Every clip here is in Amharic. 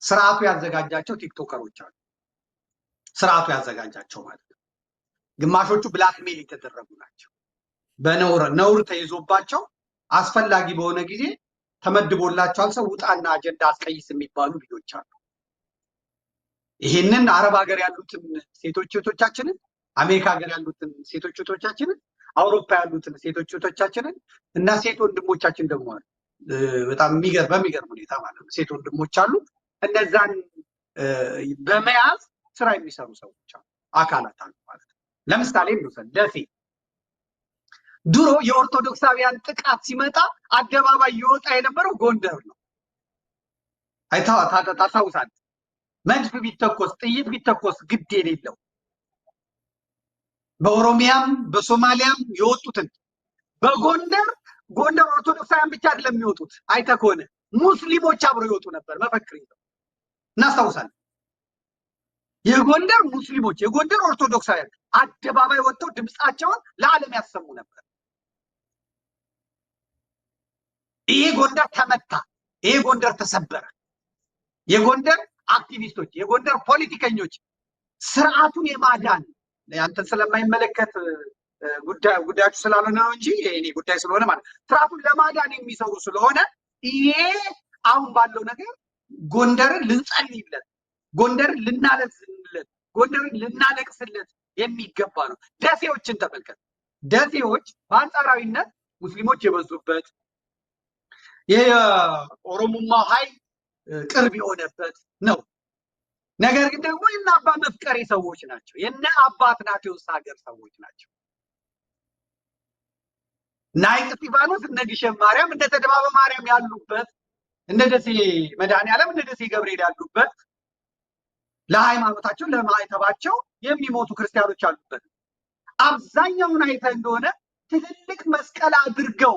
ስርዓቱ ያዘጋጃቸው ቲክቶከሮች አሉ። ስርዓቱ ያዘጋጃቸው ማለት ነው። ግማሾቹ blackmail የተደረጉ ናቸው። በነውር ነውር ተይዞባቸው አስፈላጊ በሆነ ጊዜ ተመድቦላቸዋል። ሰው ውጣና አጀንዳ አስቀይስ የሚባሉ ልጆች አሉ። ይሄንን አረብ ሀገር ያሉትን ሴቶች እህቶቻችንን፣ አሜሪካ ሀገር ያሉትን ሴቶች እህቶቻችንን፣ አውሮፓ ያሉትን ሴቶች እህቶቻችንን እና ሴት ወንድሞቻችን ደግሞ አሉ። በጣም በሚገርም ሁኔታ ማለት ነው። ሴት ወንድሞች አሉ። እነዛን በመያዝ ስራ የሚሰሩ ሰዎች አሉ፣ አካላት አሉ ማለት ነው። ለምሳሌ እንውሰድ ደሴ። ድሮ የኦርቶዶክሳውያን ጥቃት ሲመጣ አደባባይ ይወጣ የነበረው ጎንደር ነው። ታስታውሳለህ? መድፍ ቢተኮስ ጥይት ቢተኮስ ግድ የሌለው በኦሮሚያም በሶማሊያም የወጡትን በጎንደር ጎንደር ኦርቶዶክሳውያን ብቻ አይደለም የሚወጡት፣ አይተህ ከሆነ ሙስሊሞች አብረው ይወጡ ነበር መፈክር ይዘው እናስታውሳለን። የጎንደር ሙስሊሞች የጎንደር ኦርቶዶክሳውያን አደባባይ ወጥተው ድምፃቸውን ለዓለም ያሰሙ ነበር። ይሄ ጎንደር ተመታ፣ ይሄ ጎንደር ተሰበረ። የጎንደር አክቲቪስቶች፣ የጎንደር ፖለቲከኞች ስርዓቱን የማዳን ያንተን ስለማይመለከት ጉዳያችሁ ስላልሆነ ነው እንጂ የእኔ ጉዳይ ስለሆነ ማለት ስርዓቱን ለማዳን የሚሰሩ ስለሆነ ይሄ አሁን ባለው ነገር ጎንደርን ልንጸልይለት፣ ጎንደርን ልናለዝንለት፣ ጎንደርን ልናለቅስለት የሚገባ ነው። ደሴዎችን ተመልከት። ደሴዎች በአንጻራዊነት ሙስሊሞች የበዙበት የኦሮሞማው ኃይል ቅርብ የሆነበት ነው። ነገር ግን ደግሞ የነ አባ መፍቀሬ ሰዎች ናቸው። የነ አባ አትናቴዎስ ሀገር ሰዎች ናቸው። እነ ሐይቅ እስጢፋኖስ፣ እነ ግሸን ማርያም፣ እነ ተድባበ ማርያም ያሉበት፣ እነ ደሴ መድኃኔዓለም፣ እነ ደሴ ገብርኤል ያሉበት፣ ለሃይማኖታቸው ለማዕተባቸው የሚሞቱ ክርስቲያኖች ያሉበት። አብዛኛውን አይተህ እንደሆነ ትልልቅ መስቀል አድርገው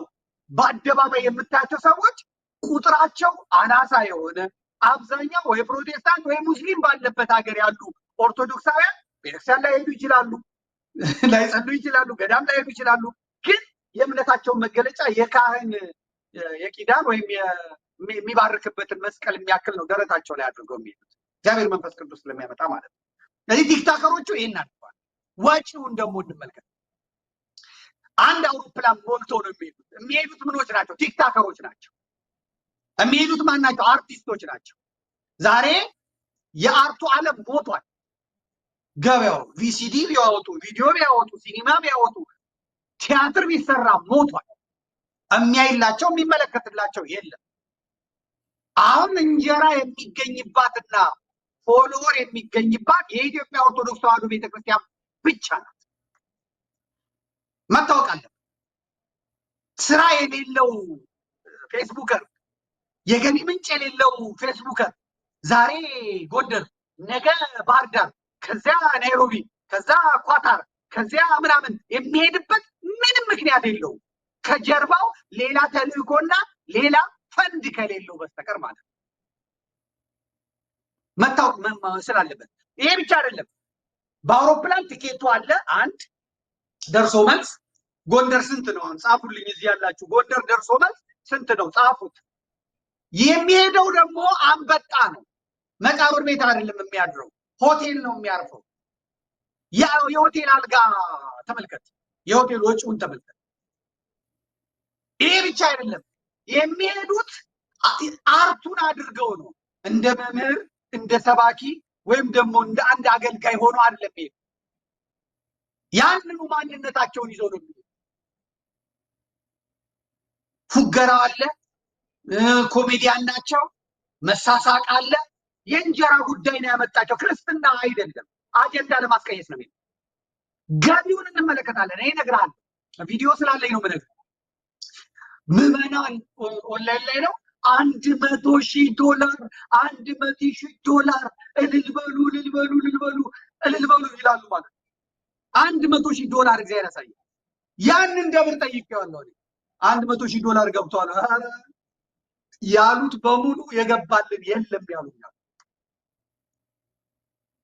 በአደባባይ የምታያቸው ሰዎች ቁጥራቸው አናሳ የሆነ አብዛኛው ወይ ፕሮቴስታንት ወይ ሙስሊም ባለበት ሀገር ያሉ ኦርቶዶክሳውያን ቤተክርስቲያን ላይሄዱ ይችላሉ፣ ላይጸልዩ ይችላሉ፣ ገዳም ላይሄዱ ይችላሉ። ግን የእምነታቸውን መገለጫ የካህን የኪዳን ወይም የሚባርክበትን መስቀል የሚያክል ነው ደረታቸው ላይ አድርገው የሚሄዱት፣ እግዚአብሔር መንፈስ ቅዱስ ስለሚያመጣ ማለት ነው። ስለዚህ ቲክቶከሮቹ ይሄን አድርገዋል። ወጪውን ደግሞ እንመልከት። አንድ አውሮፕላን ሞልቶ ነው የሚሄዱት። የሚሄዱት ምኖች ናቸው? ቲክቶከሮች ናቸው። የሚሄዱት ማን ናቸው? አርቲስቶች ናቸው። ዛሬ የ art ኡ ዓለም ሞቷል። ገበያው VCD ቢያወጡ፣ ቪዲዮ ቢያወጡ፣ ሲኒማ ቢያወጡ፣ ቲያትር ቢሰራ ሞቷል። የሚያይላቸው የሚመለከትላቸው የለም። አሁን እንጀራ የሚገኝባትና follower የሚገኝባት የኢትዮጵያ ኦርቶዶክስ ተዋሕዶ ቤተክርስቲያን ብቻ ናት። መታወቅ አለበት። ስራ የሌለው Facebooker፣ የገቢ ምንጭ የሌለው Facebooker ዛሬ ጎንደር፣ ነገ ባህር ዳር፣ ከዚያ ናይሮቢ፣ ከዛ ኳታር፣ ከዚያ ምናምን የሚሄድበት ምንም ምክንያት የለውም። ከጀርባው ሌላ ተልእኮና ሌላ ፈንድ ከሌለው በስተቀር ማለት ነው። መታወቅ ስላለበት ይሄ ብቻ አይደለም። በአውሮፕላን ትኬቱ አለ። አንድ ደርሶ መልስ ጎንደር ስንት ነው? አሁን ጻፉልኝ፣ እዚህ ያላችሁ ጎንደር ደርሶ መልስ ስንት ነው? ጻፉት። የሚሄደው ደግሞ አንበጣ ነው። መቃብር ቤት አይደለም የሚያድረው፣ ሆቴል ነው የሚያርፈው። የሆቴል አልጋ ተመልከት፣ የሆቴል ወጪውን ተመልከት። ይሄ ብቻ አይደለም፣ የሚሄዱት art ኡን አድርገው ነው። እንደ መምህር፣ እንደ ሰባኪ ወይም ደግሞ እንደ አንድ አገልጋይ ሆኖ አይደለም የሚሄዱት። ያንኑ ማንነታቸውን ይዘው ነው የሚሄዱት። ፉገራ አለ፣ ኮሜዲያን ናቸው፣ መሳሳቅ አለ። የእንጀራ ጉዳይ ነው ያመጣቸው፣ ክርስትና አይደለም። አጀንዳ ለማስቀየስ ነው የሚሄዱት። ገቢውን እንመለከታለን። እኔ እነግርሃለሁ፣ ቪዲዮ ስላለኝ ነው የምነግርህ። ምዕመናን ኦንላይን ላይ ነው $100,000፣ $100,000 እልል በሉ እልል በሉ እልል በሉ እልል በሉ ይላሉ ማለት ነው። $100,000 እግዚአብሔር ያሳየው። ያንን ደብር ጠይቄዋለሁ እኔ። $100,000 ገብቷል ኧረ ያሉት በሙሉ የገባልን የለም ያሉኛል።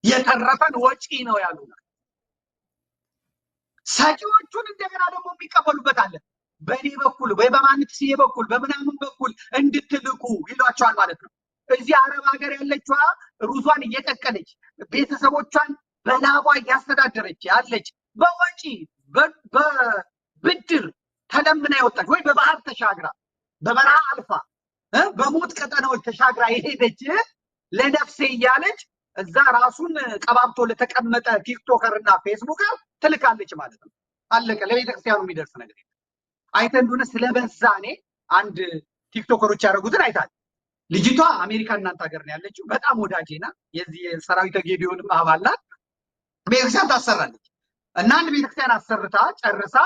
የተረፈን ወጪ ነው ያሉናል። ሰጪዎቹን እንደገና ደግሞ የሚቀበሉበት አለ። በእኔ በኩል ወይ በማንትስዬ በኩል በምናምን በኩል እንድትልኩ ይሏቸዋል ማለት ነው። እዚህ አረብ ሀገር ያለችዋ ሩዟን እየቀቀለች ቤተሰቦቿን በላቧ እያስተዳደረች ያለች፣ በወጪ በብድር ተለምና የወጣች ወይ በባህር ተሻግራ፣ በበረሃ አልፋ፣ በሞት ቀጠናዎች ተሻግራ የሄደች፣ ለነፍሴ እያለች እዛ ራሱን ቀባብቶ ለተቀመጠ TikToker እና Facebooker ትልካለች ማለት ነው። አለቀ። ለቤተክርስቲያኑ የሚደርስ ነገር የለም። አይተህ እንደሆነ ስለበዛ እኔ አንድ TikToker ኦች ያደረጉትን አይታል። ልጅቷ አሜሪካ እናንተ ሀገር ነው ያለችው። በጣም ወዳጄ ናት። የዚህ የሰራዊተ ጌዲዮንም አባል ናት። ቤተክርስቲያን ታሰራለች እና አንድ ቤተክርስቲያን አሰርታ ጨርሳ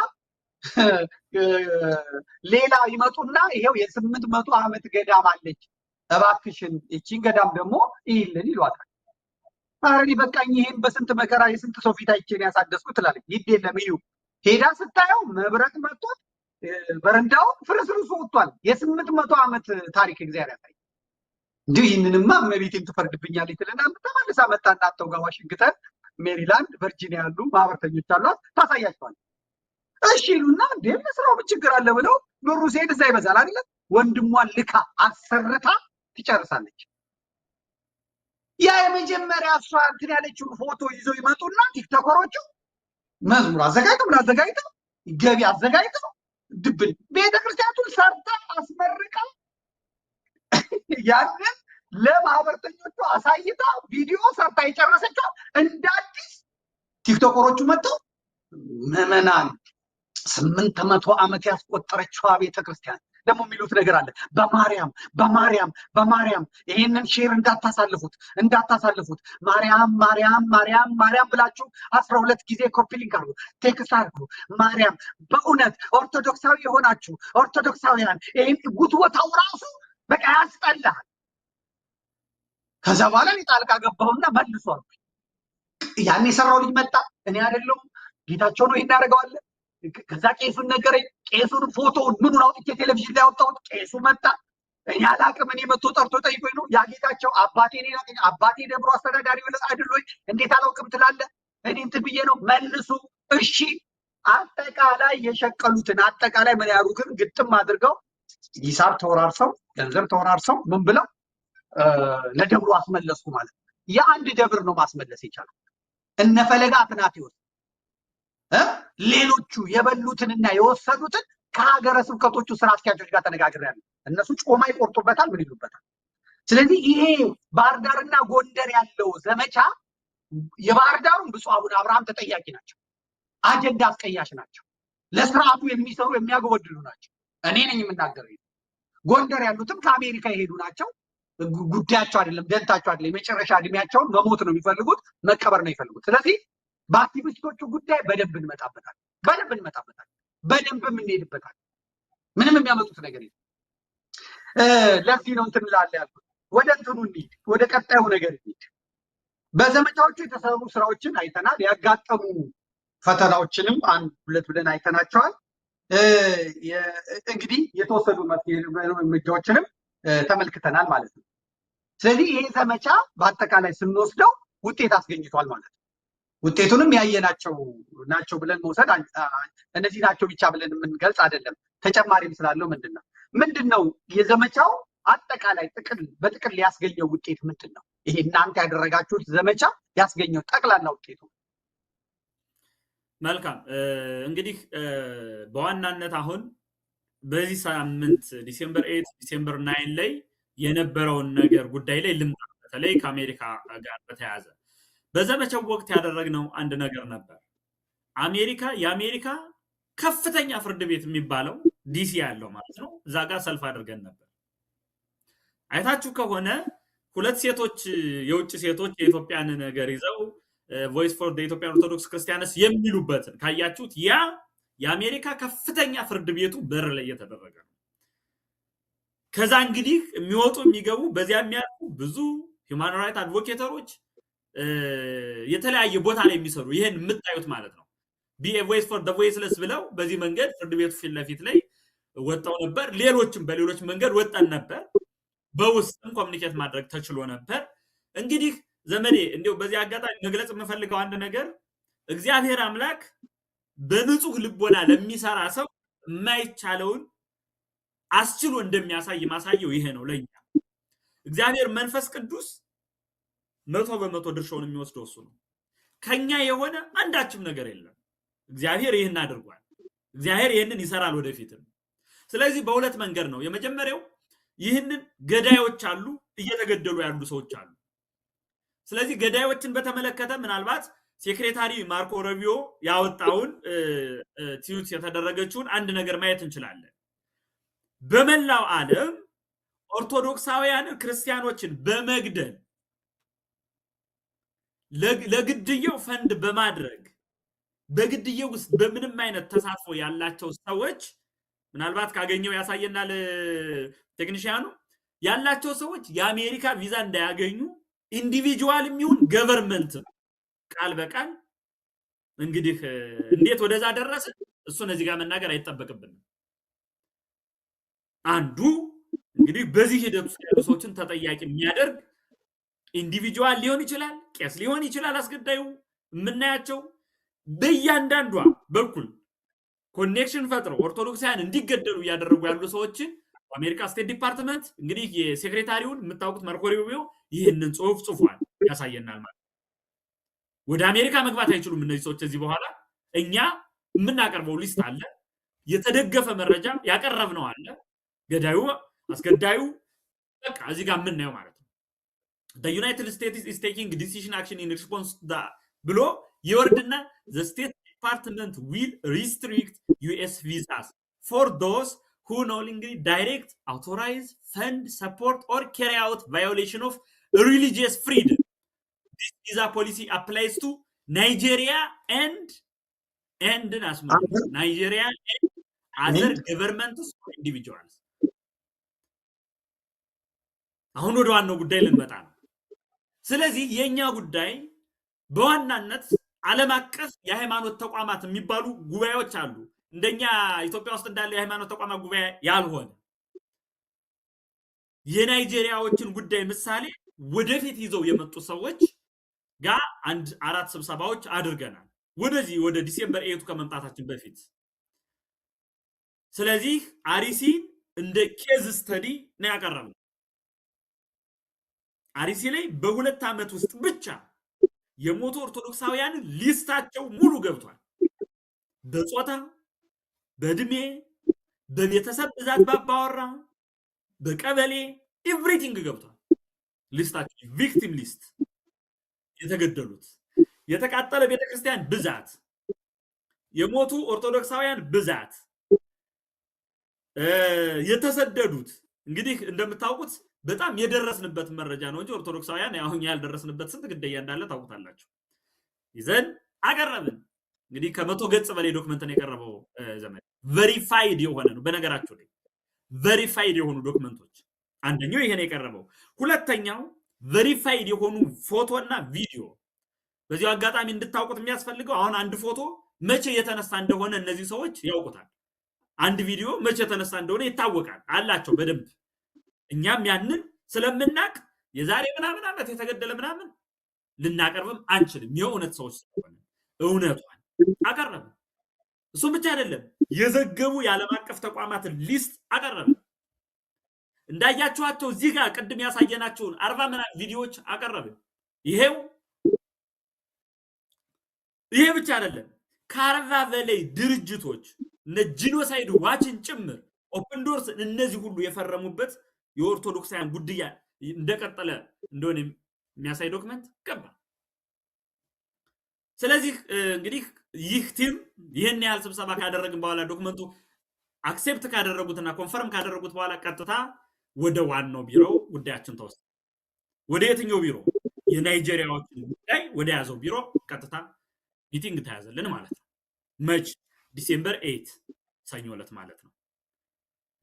ሌላ ይመጡና ይሄው የ800 ዓመት ገዳም አለች፣ እባክሽን ይቺን ገዳም ደግሞ ይልን ይሏታል። ኧረ እኔ በቃኝ፣ ይሄን በስንት መከራ የስንት ሰው ፊት አይቼ ነው ያሳደስኩት ትላለች። ይድ የለም እዩ። ሄዳ ስታየው መብረቅ መጥቶት በረንዳው ፍርስርሱ ወጥቷል። የ800 ዓመት ታሪክ እግዚአብሔር ያሳይ። እንዲሁ ይህንንማ እመቤቴም ትፈርድብኛለች ትልና ተመልሳ መጣ እናተው ጋር ዋሽንግተን፣ ሜሪላንድ፣ ቨርጂኒያ ያሉ ማህበርተኞች አሏት፣ ታሳያቸዋል። እሺ ይሉና እንዴ ስራው ምን ችግር አለ ብለው ብሩ ሲሄድ እዛ ይበዛል አይደለ? ወንድሟን ልካ አሰርታ ትጨርሳለች። ያ የመጀመሪያ እሷ እንትን ያለችውን ፎቶ ይዘው ይመጡና TikToker ኦቹ መዝሙር አዘጋጅተው፣ ምን አዘጋጅተው፣ ገቢ አዘጋጅተው ድብን ቤተክርስቲያኑን ሰርታ አስመርቃ፣ ያንን ለማህበርተኞቹ አሳይታ፣ ቪዲዮ ሰርታ የጨረሰችው እንደ አዲስ TikToker ኦቹ መጥተው ምዕመናን 800 ዓመት ያስቆጠረችዋ ቤተክርስቲያን ደግሞ የሚሉት ነገር አለ። በማርያም፣ በማርያም፣ በማርያም ይሄንን share እንዳታሳልፉት፣ እንዳታሳልፉት፣ ማርያም፣ ማርያም፣ ማርያም፣ ማርያም ብላችሁ 12 ጊዜ copy link አድርጉ፣ text አድርጉ። ማርያም በእውነት ኦርቶዶክሳዊ የሆናችሁ ኦርቶዶክሳውያን ይህን ጉትወታው ራሱ በቃ ያስጠላል። ከዛ በኋላ እኔ ጣልቃ ገባሁና መልሶ አልኩኝ። ያን የሰራው ልጅ መጣ። እኔ አይደለሁም፣ ጌታቸው ነው ይሄን ያደርገዋል። ከዛ ቄሱን ነገረኝ። ቄሱን ፎቶውን ምኑን አውጥቼ ቴሌቪዥን ላይ ያወጣሁት። ቄሱ መጣ። እኔ አላቅም። እኔ መጥቶ ጠርቶ ጠይቆኝ ነው። ያ ጌታቸው አባቴ እኔን አገኘ። አባቴ ደብሮ አስተዳዳሪ አይደል ወይ? እንዴት አላውቅም ትላለህ? እኔ እንትን ብዬ ነው መልሱ። እሺ አጠቃላይ የሸቀሉትን፣ አጠቃላይ ምን ያሉትን ግጥም አድርገው ሂሳብ ተወራርሰው፣ ገንዘብ ተወራርሰው፣ ምን ብለው ለደብሩ አስመለስኩ ማለት ነው። የአንድ ደብር ነው ማስመለስ የቻለው። እነ ፈለገ አትናቴዎስ ሌሎቹ የበሉትንና የወሰዱትን ከሀገረ ስብከቶቹ ስራ አስኪያጆች ጋር ተነጋግሬያለሁ። እነሱ ጮማ ይቆርጡበታል፣ ምን ይሉበታል። ስለዚህ ይሄ ባህር ዳርና ጎንደር ያለው ዘመቻ የባህር ዳሩን ብፁዕ አቡነ አብርሃም ተጠያቂ ናቸው። አጀንዳ አስቀያሽ ናቸው። ለስርዓቱ የሚሰሩ የሚያጎበድሉ ናቸው። እኔ ነኝ የምናገረው። ጎንደር ያሉትም ከአሜሪካ የሄዱ ናቸው። ጉዳያቸው አይደለም፣ ደንታቸው አይደለም። የመጨረሻ እድሜያቸውን መሞት ነው የሚፈልጉት፣ መቀበር ነው የሚፈልጉት። ስለዚህ በአክቲቪስቶቹ ጉዳይ በደንብ እንመጣበታል፣ በደንብ እንመጣበታል፣ በደንብም እንሄድበታል። ምንም የሚያመጡት ነገር የለም። ለዚህ ነው እንትን እላለሁ ያልኩት። ወደ እንትኑ እንሂድ፣ ወደ ቀጣዩ ነገር እንሂድ። በዘመቻዎቹ የተሰሩ ስራዎችን አይተናል። ያጋጠሙ ፈተናዎችንም አንድ ሁለት ብለን አይተናቸዋል። እንግዲህ የተወሰዱ መፍትሄ እርምጃዎችንም ተመልክተናል ማለት ነው። ስለዚህ ይሄ ዘመቻ በአጠቃላይ ስንወስደው ውጤት አስገኝቷል ማለት ነው። ውጤቱንም ያየናቸው ናቸው ብለን መውሰድ እነዚህ ናቸው ብቻ ብለን የምንገልጽ አይደለም። ተጨማሪም ስላለው ምንድን ነው የዘመቻው አጠቃላይ ጥቅል በጥቅል ያስገኘው ውጤት ምንድን ነው? ይሄ እናንተ ያደረጋችሁት ዘመቻ ያስገኘው ጠቅላላ ውጤቱ። መልካም፣ እንግዲህ በዋናነት አሁን በዚህ ሳምንት December 8፣ December 9 ላይ የነበረውን ነገር ጉዳይ ላይ ልምጣ። በተለይ ከአሜሪካ ጋር በተያያዘ በዘመቻው ወቅት ያደረግነው አንድ ነገር ነበር። አሜሪካ የአሜሪካ ከፍተኛ ፍርድ ቤት የሚባለው ዲሲ ያለው ማለት ነው። እዛ ጋር ሰልፍ አድርገን ነበር። አይታችሁ ከሆነ ሁለት ሴቶች፣ የውጭ ሴቶች የኢትዮጵያን ነገር ይዘው "Voice for Ethiopian Orthodox Christians" የሚሉበትን ካያችሁት ያ የአሜሪካ ከፍተኛ ፍርድ ቤቱ በር ላይ እየተደረገ ነው። ከዛ እንግዲህ የሚወጡ የሚገቡ፣ በዚያ የሚያልፉ ብዙ human right advocator ኦች፣ የተለያየ ቦታ ላይ የሚሰሩ ይህን የምታዩት ማለት ነው። "Be voice for voiceless" ብለው በዚህ መንገድ ፍርድ ቤቱ ፊት ለፊት ላይ ወጥተው ነበር። ሌሎችም በሌሎች መንገድ ወጠን ነበር። በውስጥም communicate ማድረግ ተችሎ ነበር። እንግዲህ ዘመዴ እንዲሁ በዚህ አጋጣሚ መግለጽ የምፈልገው አንድ ነገር እግዚአብሔር አምላክ በንጹህ ልቦና ለሚሰራ ሰው የማይቻለውን አስችሎ እንደሚያሳይ ማሳየው ይሄ ነው ለኛ። እግዚአብሔር መንፈስ ቅዱስ 100% ድርሻውን የሚወስደው እሱ ነው። ከኛ የሆነ አንዳችም ነገር የለም። እግዚአብሔር ይህን አድርጓል። እግዚአብሔር ይህንን ይሰራል ወደፊትም። ስለዚህ በሁለት መንገድ ነው። የመጀመሪያው ይህንን ገዳዮች አሉ፣ እየተገደሉ ያሉ ሰዎች አሉ። ስለዚህ ገዳዮችን በተመለከተ ምናልባት Secretary ማርኮ ሩቢዮ ያወጣውን ትዊት የተደረገችውን አንድ ነገር ማየት እንችላለን። በመላው ዓለም ኦርቶዶክሳውያንን ክርስቲያኖችን በመግደል፣ ለግድያው ፈንድ በማድረግ፣ በግድያው ውስጥ በምንም አይነት ተሳትፎ ያላቸው ሰዎች፣ ምናልባት ካገኘው ያሳየናል ቴክኒሽያኑ፣ ያላቸው ሰዎች የአሜሪካ ቪዛ እንዳያገኙ individual የሚሆን government ቃል በቃል። እንግዲህ እንዴት ወደዛ ደረሰ እሱን እዚህ ጋር መናገር አይጠበቅብንም። አንዱ እንግዲህ በዚህ ሂደት ውስጥ ያሉ ሰዎችን ተጠያቂ የሚያደርግ individual ሊሆን ይችላል፣ ቄስ ሊሆን ይችላል። አስገዳዩ የምናያቸው በእያንዳንዷ በኩል connection ፈጥረው ኦርቶዶክሳውያን እንዲገደሉ እያደረጉ ያሉ ሰዎችን በአሜሪካ State Department እንግዲህ የ secretary ውን የምታውቁት ማርኮ ሩቢዮ ይህንን ጽሁፍ ጽፏል፣ ያሳየናል ማለት ነው። ወደ አሜሪካ መግባት አይችሉም እነዚህ ሰዎች ከዚህ በኋላ። እኛ የምናቀርበው list አለ፣ የተደገፈ መረጃ ያቀረብነው አለ። ገዳዩ፣ አስገዳዩ በቃ እዚህ ጋር የምናየው ማለት ነው። "The United States is taking decision action in response to" ብሎ ይወርድና "the State Department will restrict US visas for those who knowingly direct, authorize, fund, support or carry out violation of religious freedom. This visa policy applies to Nigeria and" Nigeria and "other governments or individuals." አሁን ወደ ዋናው ጉዳይ ልንመጣ ነው። ስለዚህ የእኛ ጉዳይ በዋናነት ዓለም አቀፍ የሃይማኖት ተቋማት የሚባሉ ጉባኤዎች አሉ። እንደኛ ኢትዮጵያ ውስጥ እንዳለ የሃይማኖት ተቋማት ጉባኤ ያልሆነ የናይጄሪያዎችን ጉዳይ ምሳሌ ወደፊት ይዘው የመጡ ሰዎች ጋር አንድ አራት ስብሰባዎች አድርገናል። ወደዚህ ወደ December 8 ቱ ከመምጣታችን በፊት። ስለዚህ አርሲን እንደ case study ነው ያቀረብነው። አርሲ ላይ በ2 ዓመት ውስጥ ብቻ የሞቱ ኦርቶዶክሳውያንን list ኣቸው ሙሉ ገብቷል። በጾታ፣ በእድሜ፣ በቤተሰብ ብዛት፣ ባባወራ፣ በቀበሌ everything ገብቷል። List ኣቸው፣ victim list፣ የተገደሉት፣ የተቃጠለ ቤተክርስቲያን ብዛት፣ የሞቱ ኦርቶዶክሳውያን ብዛት፣ የተሰደዱት። እንግዲህ እንደምታውቁት በጣም የደረስንበት መረጃ ነው እንጂ ኦርቶዶክሳውያን አሁን ያልደረስንበት ስንት ግድያ እንዳለ ታውቁታላችሁ። ይዘን አቀረብን። እንግዲህ ከ100 ገጽ በላይ document ነው የቀረበው። ዘመን verified የሆነ ነው። በነገራችሁ ላይ verified የሆኑ document ኦች አንደኛው ይሄ ነው የቀረበው። ሁለተኛው verified የሆኑ ፎቶ እና ቪዲዮ። በዚሁ አጋጣሚ እንድታውቁት የሚያስፈልገው አሁን አንድ ፎቶ መቼ የተነሳ እንደሆነ እነዚህ ሰዎች ያውቁታል። አንድ ቪዲዮ መቼ የተነሳ እንደሆነ ይታወቃል፣ አላቸው በደንብ። እኛም ያንን ስለምናቅ የዛሬ ምናምን ዓመት የተገደለ ምናምን ልናቀርብም አንችልም። የእውነት ሰዎች ስለሆነ እውነቷን አቀረብን። እሱም ብቻ አይደለም፣ የዘገቡ የዓለም አቀፍ ተቋማትን list አቀረብን። እንዳያችኋቸው እዚህ ጋር ቅድም ያሳየናቸውን 40 ምናምን ቪዲዮዎች አቀረብን። ይሄው ይሄ ብቻ አይደለም፣ ከ40 በላይ ድርጅቶች እነ Genocide Watch ን ጭምር፣ Open Doors፣ እነዚህ ሁሉ የፈረሙበት የኦርቶዶክሳውያን ግድያ እንደቀጠለ እንደሆነ የሚያሳይ document ገባ። ስለዚህ እንግዲህ ይህ team ይህን ያህል ስብሰባ ካደረግን በኋላ፣ document ኡ accept ካደረጉትና confirm ካደረጉት በኋላ ቀጥታ ወደ ዋናው ቢሮ ጉዳያችን ተወሰደ። ወደ የትኛው ቢሮ? የናይጄሪያዎችን ጉዳይ ወደ ያዘው ቢሮ ቀጥታ meeting ተያዘልን ማለት ነው። መች? December 8 ሰኞ ዕለት ማለት ነው።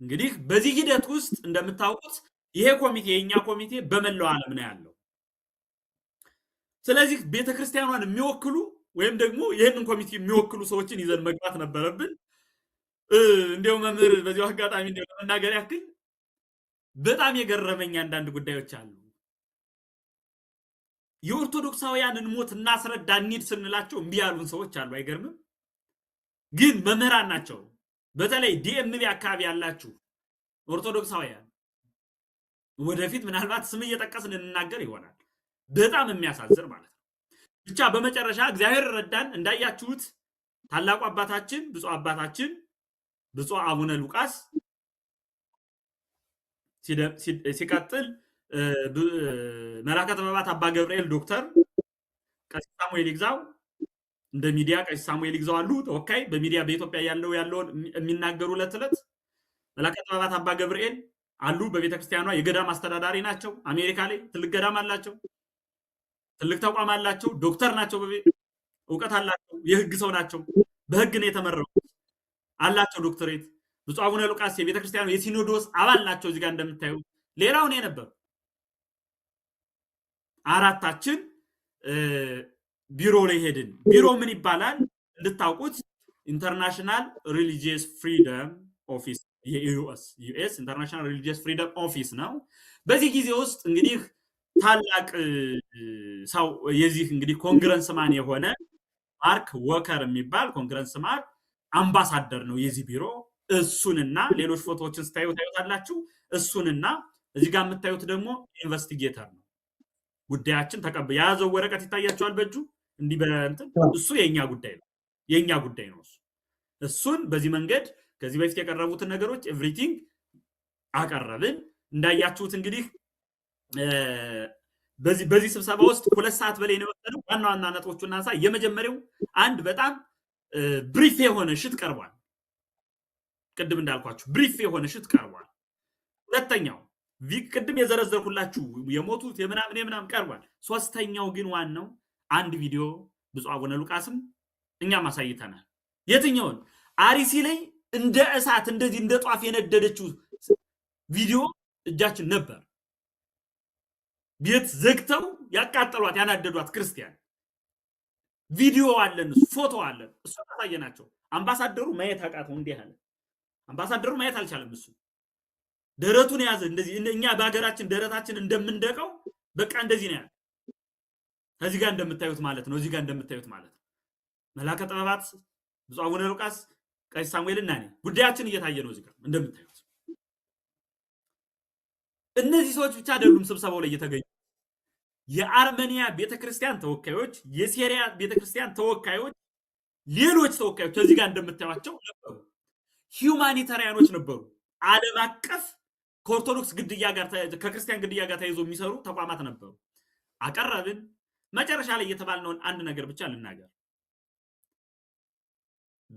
እንግዲህ በዚህ ሂደት ውስጥ እንደምታውቁት ይሄ ኮሚቴ፣ የእኛ ኮሚቴ በመላው ዓለም ነው ያለው። ስለዚህ ቤተክርስቲያኗን የሚወክሉ ወይም ደግሞ ይህንን ኮሚቴ የሚወክሉ ሰዎችን ይዘን መግባት ነበረብን። እንዲያው መምህር በዚሁ አጋጣሚ እንዲያው ለመናገር ያክል በጣም የገረመኝ አንዳንድ ጉዳዮች አሉ። የኦርቶዶክሳውያንን ሞት እናስረዳ እንሂድ ስንላቸው እምቢ ያሉን ሰዎች አሉ። አይገርምም? ግን መምህራን ናቸው። በተለይ DMV አካባቢ ያላችሁ ኦርቶዶክሳውያን ወደፊት ምናልባት ስም እየጠቀስን እንናገር ይሆናል። በጣም የሚያሳዝን ማለት ነው። ብቻ በመጨረሻ እግዚአብሔር ረዳን። እንዳያችሁት ታላቁ አባታችን ብፁዕ አባታችን ብፁዕ አቡነ ሉቃስ ሲቀጥል መላከ ጥበባት አባ ገብርኤል ዶክተር፣ ቀሲስ ሳሙኤል ይግዛው፣ እንደ ሚዲያ ቀሲስ ሳሙኤል ይግዛው አሉ ተወካይ በሚዲያ በኢትዮጵያ ያለውን የሚናገሩ ዕለት ዕለት። መላከ ጥበባት አባ ገብርኤል አሉ፣ በቤተክርስቲያኗ የገዳም አስተዳዳሪ ናቸው። አሜሪካ ላይ ትልቅ ገዳም አላቸው፣ ትልቅ ተቋም አላቸው። ዶክተር ናቸው፣ እውቀት አላቸው፣ የህግ ሰው ናቸው። በህግ ነው የተመረቁት፣ አላቸው ዶክተሬት። ብፁዕ አቡነ ሉቃስ የቤተክርስቲያኑ የሲኖዶስ አባል ናቸው። እዚህ ጋር እንደምታዩ ሌላው እኔ ነበር። አራታችን ቢሮ ላይ ሄድን። ቢሮ ምን ይባላል እንድታውቁት International Religious Freedom Office፣ የ US International Religious Freedom Office ነው። በዚህ ጊዜ ውስጥ እንግዲህ ታላቅ ሰው የዚህ እንግዲህ congressman የሆነ ማርክ ወከር የሚባል congressman አምባሳደር ነው የዚህ ቢሮ። እሱንና ሌሎች ፎቶዎችን ስታዩ ታዩታላችሁ። እሱንና እዚህ ጋር የምታዩት ደግሞ investigator ነው። ጉዳያችን ተቀብ የያዘው ወረቀት ይታያቸዋል በእጁ እንዲህ በእንትን፣ እሱ የኛ ጉዳይ ነው፣ የኛ ጉዳይ ነው እሱ። እሱን በዚህ መንገድ ከዚህ በፊት የቀረቡትን ነገሮች everything አቀረብን። እንዳያችሁት እንግዲህ በዚህ ስብሰባ ውስጥ 2 ሰዓት በላይ ነው የወሰደው። ዋና ዋና ነጥቦቹን እናንሳ። የመጀመሪያው አንድ በጣም brief የሆነ sheet ቀርቧል። ቅድም እንዳልኳችሁ brief የሆነ sheet ቀርቧል። ሁለተኛው ቅድም የዘረዘርኩላችሁ የሞቱት የምናምን የምናምን ቀርቧል። ሶስተኛው ግን ዋናው አንድ ቪዲዮ ብፁዕ አቡነ ሉቃስም እኛም አሳይተናል። የትኛውን? አርሲ ላይ እንደ እሳት እንደዚህ እንደ ጧፍ የነደደችው ቪዲዮ እጃችን ነበር። ቤት ዘግተው ያቃጠሏት ያናደዷት ክርስቲያን ቪዲዮ አለን፣ ፎቶ አለን። እሱ አሳየናቸው። አምባሳደሩ ማየት አቃተው። እንዲህ አለ። አምባሳደሩ ማየት አልቻለም። እሱ ደረቱን የያዘ እንደዚህ፣ እኛ በሀገራችን ደረታችን እንደምንደቀው በቃ እንደዚህ ነው ያለ። ከዚህ ጋር እንደምታዩት ማለት ነው። እዚህ ጋር እንደምታዩት ማለት ነው። መላከ ጥበባት ብፁዕ አቡነ ሉቃስ፣ ቀሲስ ሳሙኤል እና እኔ ጉዳያችን እየታየ ነው። እዚህ ጋር እንደምታዩት እነዚህ ሰዎች ብቻ አይደሉም ስብሰባው ላይ እየተገኙ፣ የአርመኒያ ቤተክርስቲያን ተወካዮች፣ የሴሪያ ቤተክርስቲያን ተወካዮች፣ ሌሎች ተወካዮች እዚህ ጋር እንደምታዩቸው ነበሩ። Humanitarian ኖች ነበሩ። ዓለም አቀፍ ከኦርቶዶክስ ግድያ ጋር፣ ከክርስቲያን ግድያ ጋር ተይዞ የሚሰሩ ተቋማት ነበሩ። አቀረብን። መጨረሻ ላይ የተባልነውን አንድ ነገር ብቻ ልናገር።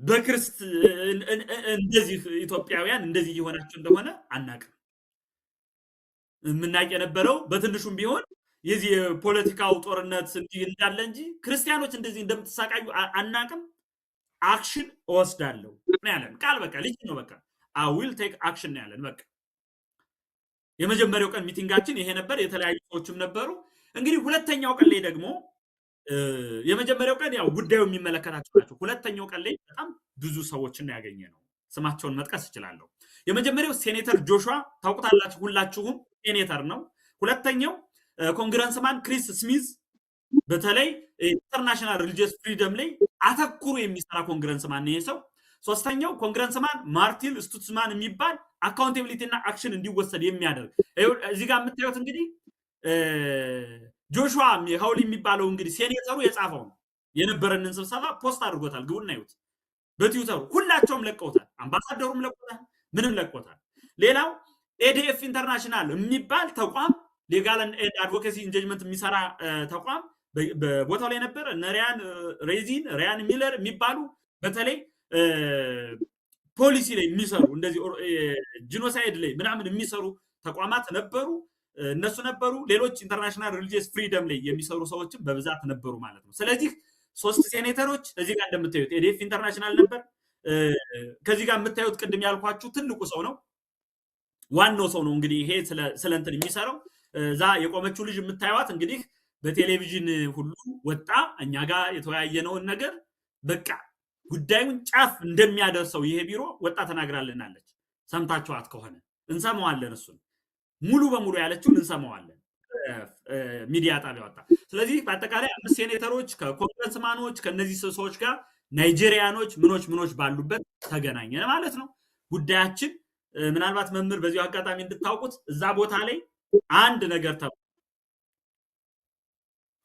በክርስት እንደዚህ ኢትዮጵያውያን እንደዚህ እየሆናችሁ እንደሆነ አናቅም። የምናውቅ የነበረው በትንሹም ቢሆን የዚህ የፖለቲካው ጦርነት እንዲህ እንዳለ እንጂ ክርስቲያኖች እንደዚህ እንደምትሳቃዩ አናቅም። Action እወስዳለሁ ነው ያለን። ቃል በቃ ልጅ ነው፣ በቃ "I will take action" ነው ያለን። በቃ የመጀመሪያው ቀን meeting ኣችን ይሄ ነበር። የተለያዩ ሰዎችም ነበሩ። እንግዲህ ሁለተኛው ቀን ላይ ደግሞ፣ የመጀመሪያው ቀን ያው ጉዳዩ የሚመለከታቸው ናቸው። ሁለተኛው ቀን ላይ በጣም ብዙ ሰዎችን ያገኘነው። ስማቸውን መጥቀስ እችላለሁ። የመጀመሪያው ሴኔተር ጆሹዋ ታውቁታላችሁ ሁላችሁም፣ ሴኔተር ነው። ሁለተኛው congressman ክሪስ ስሚዝ፣ በተለይ international religious freedom ላይ አተኩሮ የሚሰራ congressman ነው ይሄ ሰው። ሶስተኛው congressman ማርቲን ስቱትስማን የሚባል accountability እና action እንዲወሰድ የሚያደርግ። እዚህ ጋር የምታዩት እንግዲህ ጆሹዋ ሀውሊ የሚባለው እንግዲህ ሴኔተሩ የጻፈው ነው። የነበረንን ስብሰባ post አድርጎታል። ግቡና እዩት። በትዊተሩ ሁላቸውም ለቀውታል። አምባሳደሩም ለቆታል፣ ምንም ለቆታል። ሌላው ADF International የሚባል ተቋም፣ legal advocacy engagement የሚሰራ ተቋም በቦታው ላይ ነበረ። እነ ሪያን ሬዚን፣ ሪያን ሚለር የሚባሉ በተለይ ፖሊሲ ላይ የሚሰሩ፣ እንደዚህ genocide ላይ ምናምን የሚሰሩ ተቋማት ነበሩ። እነሱ ነበሩ። ሌሎች international religious freedom ላይ የሚሰሩ ሰዎችም በብዛት ነበሩ ማለት ነው። ስለዚህ ሶስት ሴኔተሮች፣ እዚህ ጋር እንደምታዩት ADF International ነበር። ከዚህ ጋር የምታዩት ቅድም ያልኳችሁ ትልቁ ሰው ነው፣ ዋናው ሰው ነው። እንግዲህ ይሄ ስለ እንትን የሚሰራው እዛ የቆመችው ልጅ የምታዩት እንግዲህ በቴሌቪዥን ሁሉ ወጣ፣ እኛ ጋር የተወያየነውን ነገር በቃ ጉዳዩን ጫፍ እንደሚያደርሰው ይሄ ቢሮ ወጣ ተናግራልናለች። ሰምታችኋት ከሆነ እንሰማዋለን። እሱን ሙሉ በሙሉ ያለችውን እንሰማዋለን። ሚዲያ ጣቢያ ወጣ። ስለዚህ በአጠቃላይ አምስት ሴኔተሮች ከ congressman ኖች ከእነዚህ ሰዎች ጋር፣ ናይጄሪያኖች ምኖች ምኖች ባሉበት ተገናኘን ማለት ነው። ጉዳያችን ምናልባት መምህር በዚሁ አጋጣሚ እንድታውቁት እዛ ቦታ ላይ አንድ ነገር ተብሎ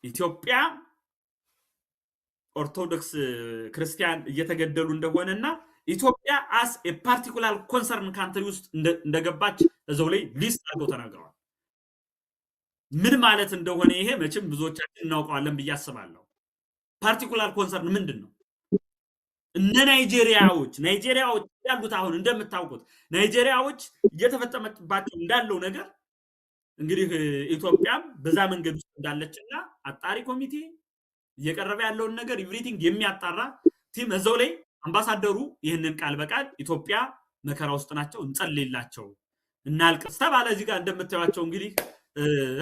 ኢትዮጵያ ኦርቶዶክስ ክርስቲያን እየተገደሉ እንደሆነና ኢትዮጵያ as a particular concern country ውስጥ እንደገባች እዛው ላይ list አድርገው ተናግረዋል። ምን ማለት እንደሆነ ይሄ መቼም ብዙዎቻችን እናውቀዋለን ብዬ አስባለሁ። Particular concern ምንድን ነው? እነ ናይጄሪያዎች ያሉት አሁን እንደምታውቁት ናይጄሪያዎች እየተፈጸመባቸው እንዳለው ነገር እንግዲህ ኢትዮጵያም በዛ መንገድ ውስጥ እንዳለችና አጣሪ ኮሚቴ እየቀረበ ያለውን ነገር everything የሚያጣራ team እዛው ላይ አምባሳደሩ ይህንን ቃል በቃል ኢትዮጵያ መከራ ውስጥ ናቸው፣ እንጸልይላቸው፣ እናልቅስ ተባለ። እዚህ ጋር እንደምታዩቸው እንግዲህ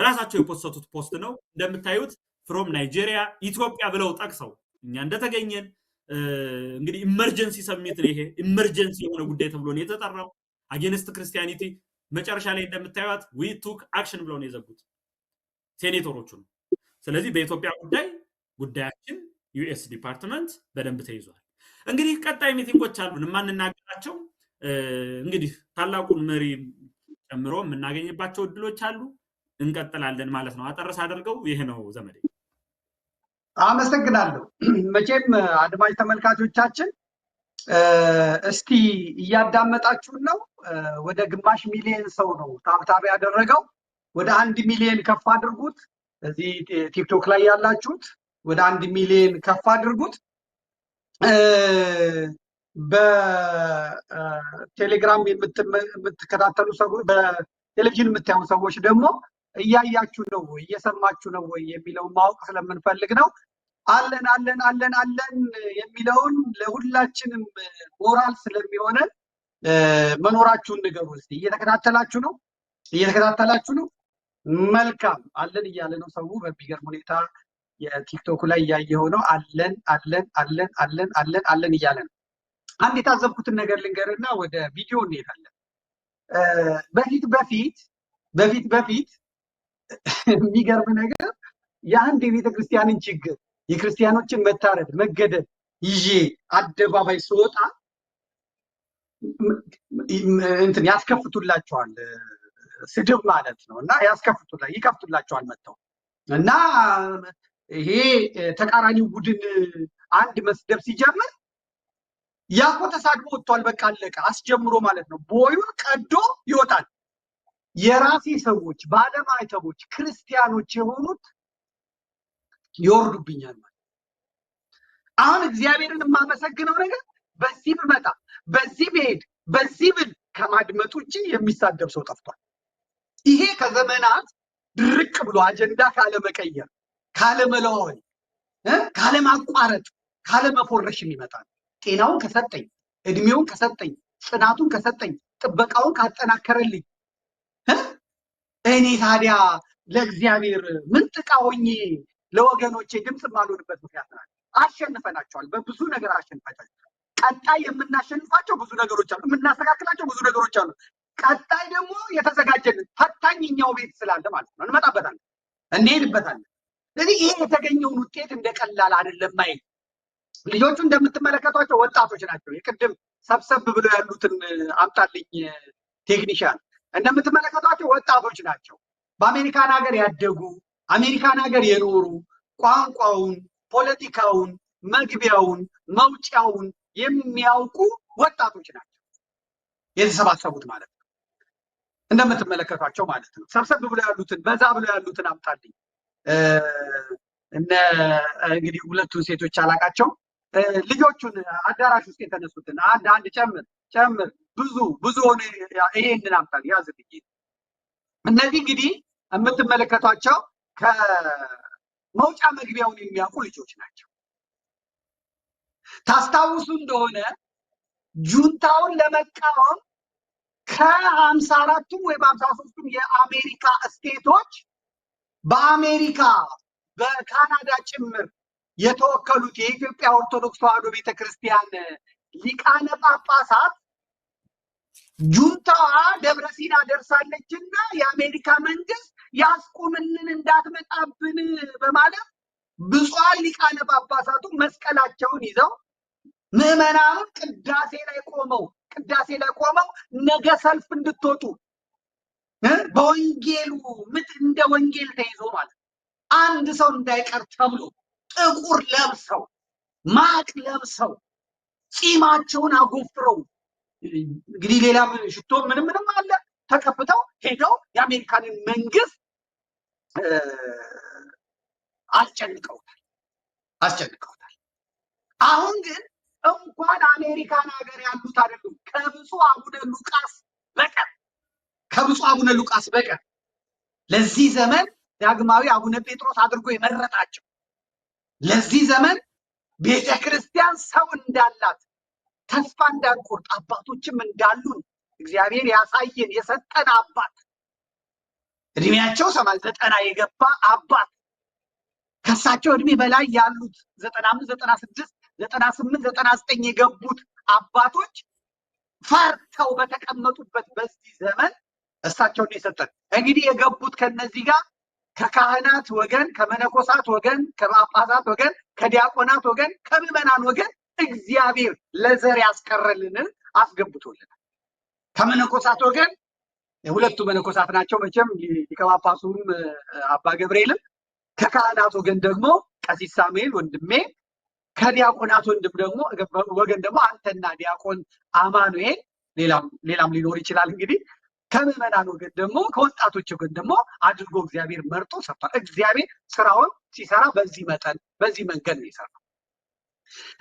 ራሳቸው የፖሰቱት post ነው። እንደምታዩት from ናይጄሪያ ኢትዮጵያ ብለው ጠቅሰው እኛ እንደተገኘን እንግዲህ emergency summit ነው ይሄ፣ emergency የሆነ ጉዳይ ተብሎ ነው የተጠራው against Christianity። መጨረሻ ላይ እንደምታዩት "we took action" ብለው ነው የዘጉት ሴኔተሮቹ ነው። ስለዚህ በኢትዮጵያ ጉዳይ ጉዳያችን US Department በደንብ ተይዟል። እንግዲህ ቀጣይ meeting ኦች አሉን የማንናገራቸው፣ እንግዲህ ታላቁን መሪ ጨምሮ የምናገኝባቸው እድሎች አሉ። እንቀጥላለን ማለት ነው። አጠር ሳደርገው ይህ ነው ዘመዴ። አመሰግናለሁ። መቼም አድማጭ ተመልካቾቻችን እስቲ እያዳመጣችሁን ነው። ወደ 0.5 ሚሊዮን ሰው ነው tap tap ያደረገው። ወደ 1 ሚሊዮን ከፍ አድርጉት። እዚህ ቲክቶክ ላይ ያላችሁት ወደ 1 ሚሊዮን ከፍ አድርጉት። በቴሌግራም የምትከታተሉ ሰዎች፣ በቴሌቪዥን የምታዩ ሰዎች ደግሞ እያያችሁ ነው ወይ፣ እየሰማችሁ ነው ወይ የሚለውን ማወቅ ስለምንፈልግ ነው። አለን አለን አለን አለን የሚለውን ለሁላችንም ሞራል ስለሚሆነን መኖራችሁን ንገሩ እስኪ። እየተከታተላችሁ ነው? እየተከታተላችሁ ነው? መልካም፣ አለን እያለ ነው ሰው። በሚገርም ሁኔታ የቲክቶኩ ላይ እያየኸው ነው። አለን አለን አለን አለን አለን አለን እያለ ነው። አንድ የታዘብኩትን ነገር ልንገርና ወደ ቪዲዮ እንሄዳለን። በፊት በፊት የሚገርም ነገር የአንድ የቤተ ክርስቲያንን ችግር፣ የክርስቲያኖችን መታረድ መገደል ይዤ አደባባይ ስወጣ እንትን ያስከፍቱላቸዋል፣ ስድብ ማለት ነው። እና ይከፍቱላቸዋል መጥተው። እና ይሄ ተቃራኒው ቡድን አንድ መስደብ ሲጀምር ያኮ ተሳድቦ ወጥቷል። በቃ አለቀ። አስጀምሮ ማለት ነው። ቦዩን ቀዶ ይወጣል። የራሴ ሰዎች፣ ባለማዕተቦች፣ ክርስቲያኖች የሆኑት ይወርዱብኛል ማለት። አሁን እግዚአብሔርን የማመሰግነው ነገር በዚህ ብመጣ፣ በዚህ ብሄድ፣ በዚህ ብል ከማድመጥ ውጭ የሚሳደብ ሰው ጠፍቷል። ይሄ ከዘመናት ድርቅ ብሎ አጀንዳ ካለመቀየር፣ ካለመለዋወጥ፣ ካለማቋረጥ፣ ካለመፎረሽ የሚመጣ ነው። ጤናውን ከሰጠኝ፣ እድሜውን ከሰጠኝ፣ ጽናቱን ከሰጠኝ፣ ጥበቃውን ካጠናከረልኝ እኔ ታዲያ ለእግዚአብሔር ምን ጥቃ ሆኜ ለወገኖቼ ድምፅ የማልሆንበት ምክንያት ናቸው። አሸንፈናቸዋል። በብዙ ነገር አሸንፈናቸዋል። ቀጣይ የምናሸንፋቸው ብዙ ነገሮች አሉ። የምናስተካክላቸው ብዙ ነገሮች አሉ። ቀጣይ ደግሞ የተዘጋጀልን ፈታኝ እኛው ቤት ስላለ ማለት ነው። እንመጣበታለን፣ እንሄድበታለን። ስለዚህ ይሄ የተገኘውን ውጤት እንደ ቀላል አይደለም ማየት። ልጆቹ እንደምትመለከቷቸው ወጣቶች ናቸው። የቅድም ሰብሰብ ብለው ያሉትን አምጣልኝ ቴክኒሻን። እንደምትመለከቷቸው ወጣቶች ናቸው። በአሜሪካን ሀገር ያደጉ፣ አሜሪካን ሀገር የኖሩ፣ ቋንቋውን፣ ፖለቲካውን፣ መግቢያውን፣ መውጫውን የሚያውቁ ወጣቶች ናቸው የተሰባሰቡት ማለት ነው። እንደምትመለከቷቸው ማለት ነው። ሰብሰብ ብለው ያሉትን፣ በዛ ብለው ያሉትን አምጣልኝ። እነ እንግዲህ ሁለቱን ሴቶች አላቃቸው። ልጆቹን አዳራሽ ውስጥ የተነሱትን አንድ አንድ ጨምር ጨምር፣ ብዙ ብዙ ሆነ። ይሄንን አምጣልኝ፣ ያዝልኝ። እነዚህ እንግዲህ የምትመለከቷቸው ከመውጫ መግቢያውን የሚያውቁ ልጆች ናቸው። ታስታውሱ እንደሆነ ጁንታውን ለመቃወም ከ54ቱም ወይም 53ቱም የአሜሪካ state ኦች በአሜሪካ በካናዳ ጭምር የተወከሉት የኢትዮጵያ ኦርቶዶክስ ተዋሕዶ ቤተክርስቲያን ሊቃነ ጳጳሳት ጁንታዋ ደብረ ሲና ደርሳለችና የአሜሪካ መንግስት ያስቁምልን እንዳትመጣብን በማለት ብፁዓን ሊቃነ ጳጳሳቱ መስቀላቸውን ይዘው ምዕመናኑን ቅዳሴ ላይ ቆመው ነገ ሰልፍ እንድትወጡ በወንጌሉ ምት እንደ ወንጌል ተይዞ ማለት አንድ ሰው እንዳይቀር ተብሎ ጥቁር ለብሰው ማቅ ለብሰው ጺማቸውን አጎፍረው እንግዲህ ሌላም ሽቶ ምንም ምንም አለ ተቀብተው ሄደው የአሜሪካንን መንግስት አስጨንቀውታል አስጨንቀውታል። አሁን ግን እንኳን አሜሪካን ሀገር ያሉት አይደሉም ከብፁዕ አቡነ ሉቃስ በቀር ከብፁዕ አቡነ ሉቃስ በቀር ለዚህ ዘመን ዳግማዊ አቡነ ጴጥሮስ አድርጎ የመረጣቸው ለዚህ ዘመን ቤተ ክርስቲያን ሰው እንዳላት ተስፋ እንዳንቆርጥ አባቶችም እንዳሉን እግዚአብሔር ያሳየን የሰጠን አባት እድሜያቸው 90 የገባ አባት ከሳቸው እድሜ በላይ ያሉት 95፣ 96፣ 98፣ 99 የገቡት አባቶች ፈርተው በተቀመጡበት በዚህ ዘመን እሳቸውን የሰጠን እንግዲህ የገቡት ከነዚህ ጋር ከካህናት ወገን፣ ከመነኮሳት ወገን፣ ከጳጳሳት ወገን፣ ከዲያቆናት ወገን፣ ከምዕመናን ወገን እግዚአብሔር ለዘር ያስቀረልንን አስገብቶልናል። ከመነኮሳት ወገን ሁለቱ መነኮሳት ናቸው መቼም ሊቀ ጳጳሱም አባ ገብርኤልም። ከካህናት ወገን ደግሞ ቀሲስ ሳሙኤል ወንድሜ፣ ከዲያቆናት ወንድም ደግሞ ወገን ደግሞ አንተና ዲያቆን አማኑኤል፣ ሌላም ሊኖር ይችላል እንግዲህ። ከምዕመናን ወገን ደግሞ ከወጣቶች ወገን ደግሞ አድርጎ እግዚአብሔር መርጦ ሰርቷል። እግዚአብሔር ስራውን ሲሰራ በዚህ መጠን በዚህ መንገድ ነው የሰራው።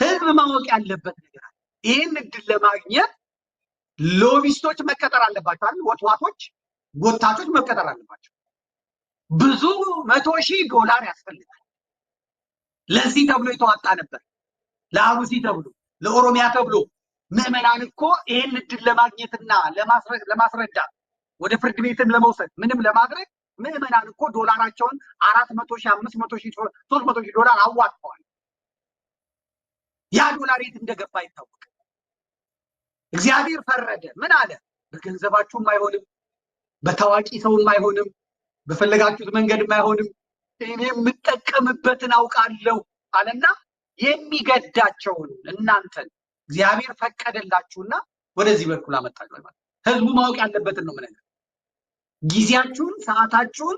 ህዝብ ማወቅ ያለበት ነገር አለ። ይህን እድል ለማግኘት lobbyist ኦች መቀጠር አለባቸው አይደል? ወትዋቶች፣ ጎታቾች መቀጠር አለባቸው። ብዙ $100,000 ያስፈልጋል። ለዚህ ተብሎ የተዋጣ ነበር። ለአሩሲ ተብሎ፣ ለኦሮሚያ ተብሎ ምዕመናን እኮ ይህን እድል ለማግኘትና ለማስረዳት ወደ ፍርድ ቤትም ለመውሰድ ምንም ለማድረግ ምዕመናን እኮ ዶላራቸውን 400,000፣ 500,000፣ $300,000 አዋጥተዋል። ያ ዶላር የት እንደገባ አይታወቅም። እግዚአብሔር ፈረደ። ምን አለ? በገንዘባችሁም አይሆንም፣ በታዋቂ ሰውም አይሆንም፣ በፈለጋችሁት መንገድም አይሆንም፣ እኔ የምጠቀምበትን አውቃለሁ አለና የሚገዳቸውን እናንተን እግዚአብሔር ፈቀደላችሁና ወደዚህ በኩል አመጣችሁ ማለት። ህዝቡ ማወቅ ያለበትን ነው የምነግርህ። ጊዜያችሁን፣ ሰዓታችሁን፣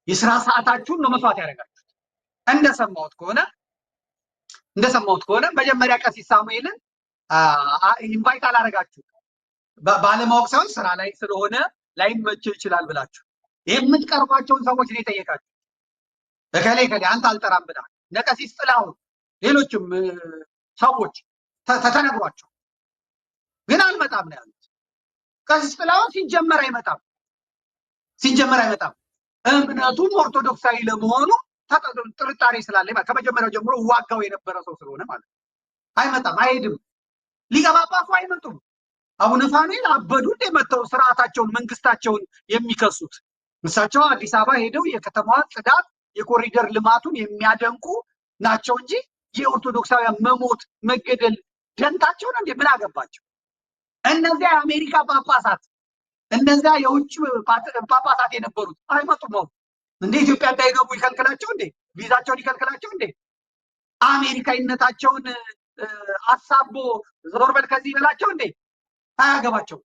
የስራ ሰዓታችሁን ነው መስዋዕት ያደረጋችሁት። እንደሰማሁት ከሆነ መጀመሪያ ቀሲስ ሳሙኤልን invite አላደረጋችሁት ባለማወቅ ሳይሆን ስራ ላይ ስለሆነ ላይመቸው ይችላል ብላችሁ የምትቀርቧቸውን ሰዎች ነው የጠየቃችሁ። እከሌ እከሌ አንተ አልጠራም ብለሃል። እነ ቀሲስ ጥላሁን ሌሎችም ሰዎች ተነግሯቸው ግን አልመጣም ነው ያሉት። ቀሲስ ጥላሁን ሲጀመር አይመጣም፣ ሲጀመር አይመጣም። እምነቱም ኦርቶዶክሳዊ ለመሆኑ ጥርጣሬ ስላለ ከመጀመሪያው ጀምሮ ዋጋው የነበረ ሰው ስለሆነ ማለት ነው። አይመጣም፣ አይሄድም። ሊቀ ጳጳሱ አይመጡም። አቡነ ፋኑኤል አበዱ እንደ መጥተው ስርዓታቸውን መንግስታቸውን የሚከሱት? እሳቸው አዲስ አበባ ሄደው የከተማዋን ጽዳት የኮሪደር ልማቱን የሚያደንቁ ናቸው እንጂ የኦርቶዶክሳውያን መሞት መገደል ደንታቸው ነው እንዴ? ምን አገባቸው? እነዚያ የአሜሪካ ጳጳሳት፣ እነዚያ የውጭ ጳጳሳት የነበሩት አይመጡም። አሁን እንደ ኢትዮጵያ እንዳይገቡ ይከልክላቸው እንዴ? ቪዛቸውን ይከልክላቸው እንዴ? አሜሪካዊነታቸውን አሳቦ ዞር በል ከዚህ ይበላቸው እንዴ? አያገባቸው።